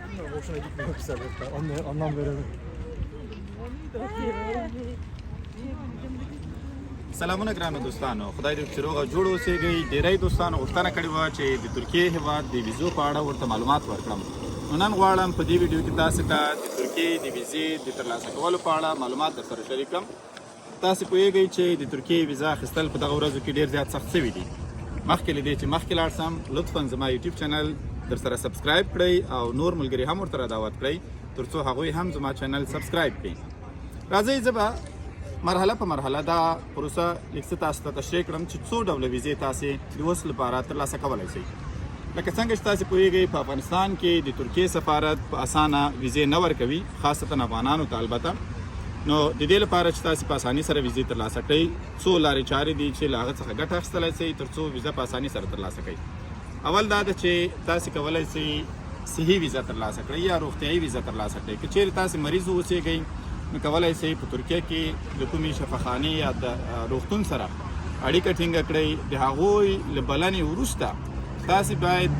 Bilmiyorum, hoşuna gitmiyor bu sebepler. Anlam veremedim. سلامونه ګرانو دوستانو، خدای دې چې روغ او جوړ اوسئ. ډیری دوستانو غوښتنه کړې وه چې د ترکیې هیواد د ویزو په اړه ورته معلومات ورکړم. نو نن غواړم په دې ویډیو کې تاسو ته د ترکیې د ویزې د ترلاسه کولو په اړه معلومات در سره شریک کړم. تاسو پوهیږئ چې د ترکیې ویزا اخیستل په دغه ورځو کې ډیر زیات سخت شوي دي. مخکې له دې چې مخکې لاړ سم، لطفا زما یوټیوب چینل در سره subscribe کړئ او نور ملګري هم ورته دعوت کړئ، ترڅو هغوی هم زما چینل subscribe کړي. راځئ، زه به مرحله په مرحله دا پروسه لږ څه تاسو ته تشریح کړم چې څو ډوله ویزې تاسې د اوس لپاره ترلاسه کولای شئ. لکه څنګه چې تاسې پوهیږئ، په افغانستان کې د ترکیې سفارت په اسانه ویزې نه ورکوي، خاصتا افغانانو ته البته. نو د دې لپاره چې تاسې په اساني سره ویزې ترلاسه کړئ، څو لارې چارې دي چې له هغه څخه ګټه اخیستلی شئ، ترڅو ویزه په اساني سره ترلاسه کړئ. اول دا ده چې تاسې کولای شئ صحي ویزه ترلاسه کړئ یا روغتیایي ویزه ترلاسه کړئ. که چیرې تاسې مریض اوسېږئ، نو کولای شئ په ترکیه کې د کومې شفاخانې یا د روغتون سره اړیکه ټینګه کړئ. د هغوی له بلنې وروسته تاسې باید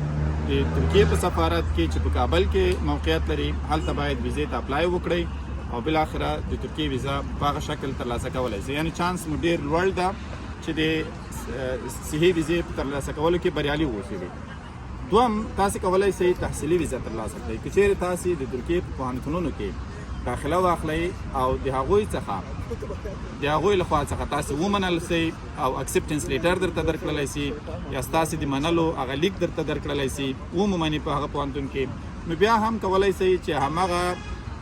د ترکیې په سفارت کې چې په کابل کې موقعیت لري، هلته باید ویزې ته apply وکړئ او بالاخره د ترکیې ویزه په هغه شکل ترلاسه کولای شئ. یعنی چانس مو ډیر لوړ ده چې د صحي ویزې په ترلاسه کولو کې بریالي اوسئ. دوم، تاسو کولای شئ تحصیلي ویزه ترلاسه کړئ. که چیرې تاسو د ترکیې په پوهنتونونو کې داخله واخلئ او د هغوی لخوا څخه تاسو ومنل شئ او acceptance letter درته درکړلی شي یا ستاسو د منلو هغه لیک درته درکړلی شي، ومو په هغه پوهنتون کې، نو بیا هم کولای شئ چې هماغه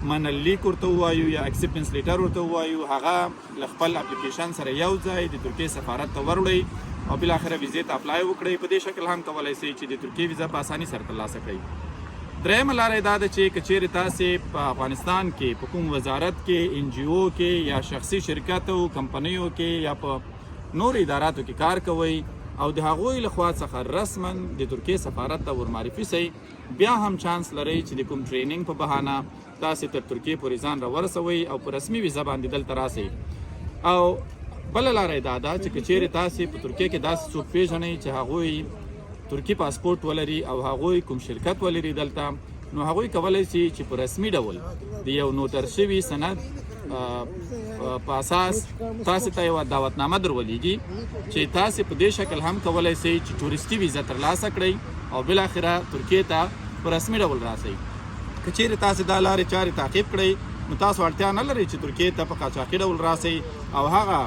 منل لیک ورته ووایو یا acceptance letter ورته ووایو، هغه له خپل اپلیکیشن سره یو ځای د ترکیې سفارت ته وروړئ او بالاخره ویزې ته apply وکړئ. په دې شکل هم کولای شئ چې د ترکیې ویزه په اساني سره ترلاسه کړئ. درېیمه لاره دا ده چې که چیرې تاسې په افغانستان کې په کوم وزارت کې، NGO کې یا شخصي شرکت او کمپنیو کې یا په نورو اداراتو کې کار کوئ او د هغوی له خوا څخه رسما د ترکیې سفارت ته ورمعرفي سئ، بیا هم چانس لرئ چې د کوم training په بهانه تاسې تر ترکیې پورې ځان را ورسوئ او په رسمي ویزه باندې دلته راسئ. او بله لاره یې دا ده چې که چیرې تاسې په ترکیه کې داسې څوک پیژنئ چې هغوی ترکي پاسپورت ولري او هغوی کوم شرکت ولري دلته، نو هغوی کولای شي چې په رسمي ډول د یو نوتر شوي سند په اساس تاسو ته یوه دعوتنامه درولېږي چې تاسو په دې شکل هم کولای شئ چې ټوریستي ویزه ترلاسه کړئ او بالاخره ترکیې ته په رسمي ډول راسئ. که چیرې تاسو دا لارې چارې تعقیب کړئ، نو تاسو اړتیا نه لرئ چې ترکیې ته په قاچاقي ډول راسئ او هغه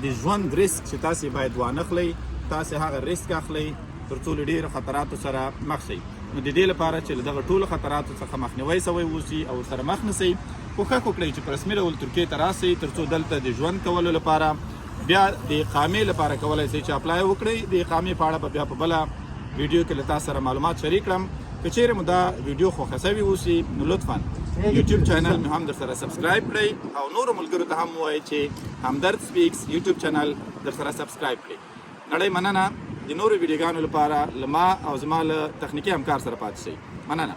د ژوند ریسک چې تاسو باید وانخلئ، تاسو هغه ریسک اخلئ، ترڅو له ډیرو خطراتو سره مخ شئ. نو د دې لپاره چې له دغه ټولو خطراتو څخه مخنیوی سوی اوسي او ورسره مخ نه سئ، کوښښ وکړئ چې په رسمي ډول ترکیې ته راسئ، ترڅو دلته د ژوند کولو لپاره بیا د اقامې لپاره کولای شئ چې apply وکړئ. د اقامې په اړه به بیا په بله ویډیو کې له تاسو سره معلومات شریک کړم. که چیرې مو دا ویډیو خوښه سوې اوسي، نو لطفا یوټیوب چینل مې هم در سره subscribe کړئ او نورو ملګرو ته هم ووایئ چې همدرد سپیکس یوټیوب چینل در سره subscribe کړئ. نړۍ مننه. د نورو ویډیوګانو لپاره له ما او زما له تخنیکي همکار سره پاتې شئ. مننه.